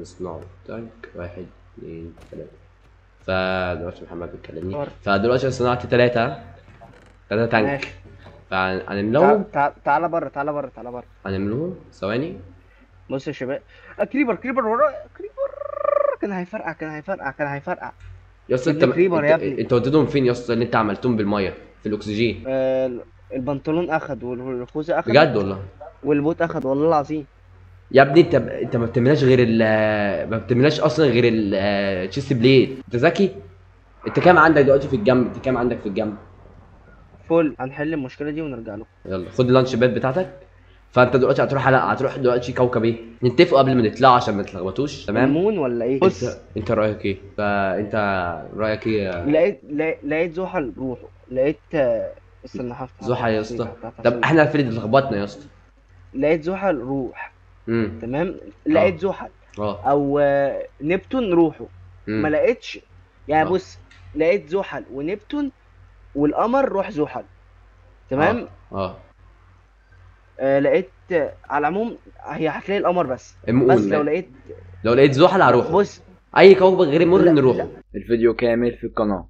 نصنعه tank، 1 2 3. فدلوقتي محمد بيكلمني. فدلوقتي انا صنعت 3 tank. ماشي. فهنملوهم. تعالى بره، تعالى بره، تعالى بره. هنملوهم ثواني. بص يا شباب، creeper، creeper ورايا، creeper كان هيفرقع، كان هيفرقع، كان هيفرقع. يا اسطى يا ابني creeper يا ابني. انت وديتهم فين يا اسطى اللي انت عملتهم بالمية في الاكسجين؟ البنطلون اخد والخوذه اخد. بجد والله؟ وال boot اخد والله العظيم. يا ابني انت ما بتعملهاش غير ما بتعملهاش اصلا غير chest plate. انت ذكي. انت كام عندك دلوقتي في الجنب؟ انت كام عندك في الجنب؟ full. هنحل المشكلة دي ونرجع لكم. يلا خد ال launch pad بتاعتك. فانت دلوقتي هتروح على، هتروح دلوقتي كوكب ايه؟ نتفقوا قبل ما نطلع عشان ما نتلخبطوش، تمام؟ ال moon ولا ايه؟ بص. انت رايك ايه؟ فانت رايك ايه؟ لقيت زحل روحه. لقيت، استنى هفتح زحل يا التفاصيل، اسطى. هفتح طب التفاصيل. احنا فين اللي اتلخبطنا يا اسطى؟ لقيت زحل روح. تمام؟ لقيت زحل. او نبتون روحه. ما لقيتش يعني. بص، لقيت زحل ونبتون والقمر روح زحل. تمام؟ لقيت، على العموم هي هتلاقي القمر بس. ال moon، بس لو لقيت، لو لقيت زحل هروحه. بص. اي كوكب غير ال moon لا، نروحه. لا. الفيديو كامل في القناة.